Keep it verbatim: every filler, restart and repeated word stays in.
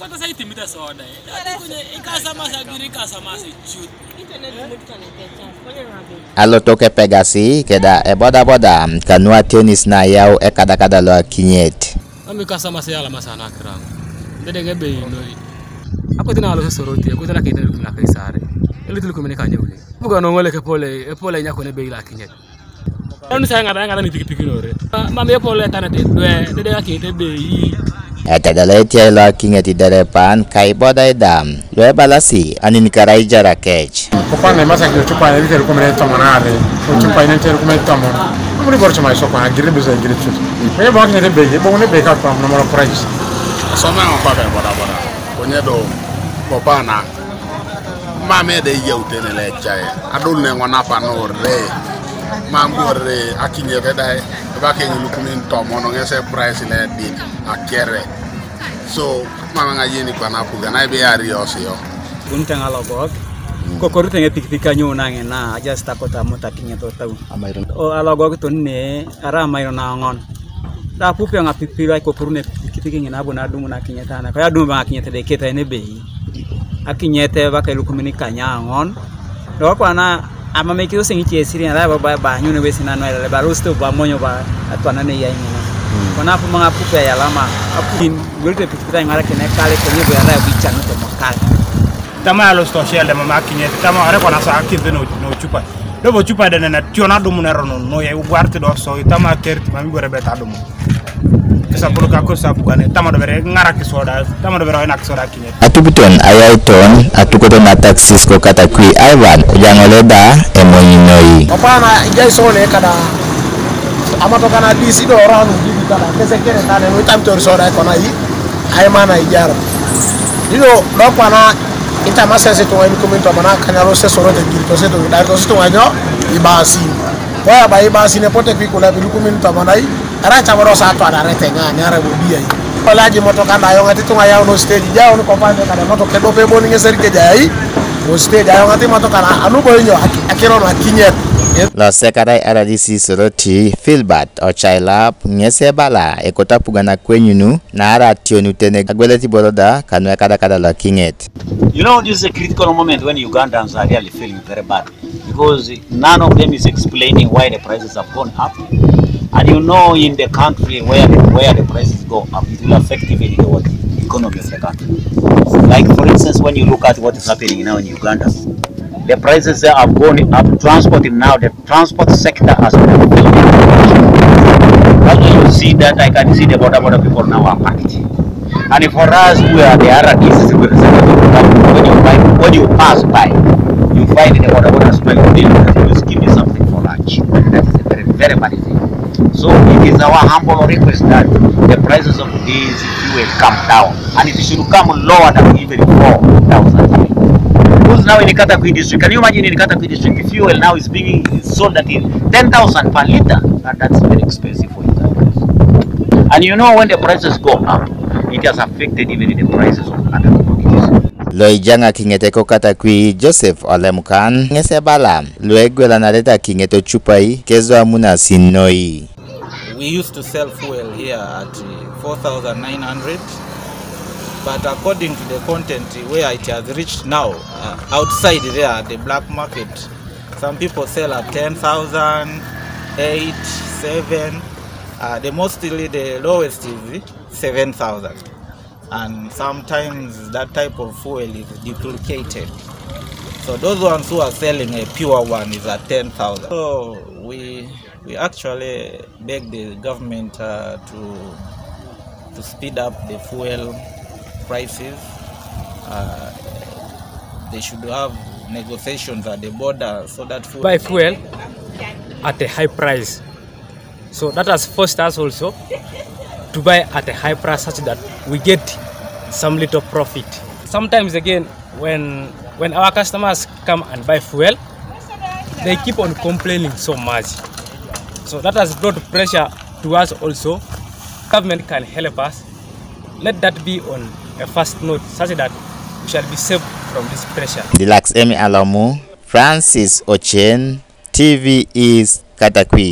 Kata sa itimita soda eh. Dati kune ikasa masa giri ikasa masa cut. Aloto kepegasi keda ebodaboda kanu ationis nayau ekadakada lo akinyet. Ami kasa masa yala masa nakirang. Dede ngebei noi. Akote na aloso Soroti, akote na kete lukumi na Kaisare. Elutu lukumi ne kanyeule. Buka nongole kepole, epole nyako ne bei la akinyet. Onu sa ng'ata ng'ata ni pikipiki nore. Mam epol etana de dwe de de akete bei. Etedolo etiai lo akinyet iderepan ka iboda idam lo ebalasi aninikarai ijarakec. Kopana imasa kilo chupa ne liter kumi na tomon are. Chupa ne liter kumi na tomon. Amuri bor chuma iso kwa giri bisa giri chut. Ebo akinyet bei, ebo ne bei ka kwa normal price. Soma ng'o kwa boda boda. Konye do kopana. Mam ede eyieu tene lo ecae adol ne ŋona apa nuure. Mam bore akinyet da ebaka eŋilukumin tomon ŋes price lo edit akere. So mam eŋa yeni kwana apuga na ebe iari osio. Bunte ŋa logok kokorute ŋe pikipiki anyou naŋina ajas takot amut akinyet otau. O alogok toni ne ara amairo naoŋon. Da apupi eoŋ apipil aikokorun epikipiki ŋina abu nadumun akinyet ana kaya adumu eoŋ akinyet da eketai nebei akinyet baka ilukumin kanya aŋon. Do kwana amamekis ose ŋice esirian da baba baanyun wesi nanu aileleba alosito bamonyo ba atwana neyai ŋina. Kwana apu maŋ apupi ayalama apuin igolito epikipiki aiŋarakin ekale konye bo yara abu icanut emokal. Tama alosito shelde mama akinyet tama are kwana sa akinte no chupa. Dobo chupa de nene tion adumun erono no ya ugwart do so itama kerit mami gore bet adumun. Kisa bulu ka kosa bugane tama do bere ngara kisoda tama do bere ina kisoda kinyet. Atubuton ayaiton atukoto na taxis ko kata kui Ivan ojangole da emonyinoi. Opana ijai sole kada amato kana disi do ranu didi kada kese kere kana no itam tor soda kona yi. Aimana ijar. Dino do kwana Itamasesi tuŋa ilukumin tomon akanyar osesoro tegiritosi tuŋidar tosi tuŋa nyo? Ibaasi. Koya bai ibaasi nepote kwikula ilukumin tomon ai. Erai camoros atwadarete ŋa nearai bobiyai. Kole aji motoka da ayoŋat ituŋa yaun ostage jaun kopande kada motoka edope bon ŋeseri kejai. Ostage ayoŋat imotoka na anubo inyo akiro nakinyet. Losekarai rdc soroti filbert ochailap ŋes ebala ekoto apugan akwenyunu naarai ationutene agwelet iboro da kanu ekadakada lokiŋet. You know, this is a critical moment when Ugandans are really feeling very bad because none of them is explaining why the prices have gone up. And you know, in the country where the, where the prices go up, it will affect even the what, economy of the country. Like, for instance, when you look at what is happening now in Uganda, the prices have gone up. Transport now, the transport sector has been affected. That's why you see that I can see the border border people now are packed. And for us who are the other cases representative of government, when you find, when you pass by, you find the border border as well. Please give me something for lunch. That is a very, very bad thing. So it is our humble request that the prices of these fuel come down and it should come lower than even four thousand. Because now in Katakwi district, can you imagine in Katakwi district, fuel now is being sold at ten thousand per liter? That, that's very expensive for Ugandans. And you know when the prices go up, it has affected even the prices of other commodities. Lo ijaŋa kiŋet ko Katakwi Joseph Olemukan ŋes ebala lo egwelanareta kiŋet ocupai kezo amunasin noi. We used to sell fuel here at four thousand nine hundred, but according to the content where it has reached now, uh, outside there, the black market, some people sell at ten thousand, eight, seven. Uh, the mostly, the lowest is seven thousand. And sometimes that type of fuel is duplicated. So those ones who are selling a pure one is at ten thousand. So we, we actually beg the government, uh, to, to speed up the fuel prices. Uh, they should have negotiations at the border so that fuel buy fuel at a high price. So that has forced us also to buy at a high price such that we get some little profit. Sometimes again, when, when our customers come and buy fuel, they keep on complaining so much. So that has brought pressure to us also. Government can help us. Let that be on a first note such that we shall be saved from this pressure. Dilax Emi Alomu, Francis Ochen, T V is Katakwi.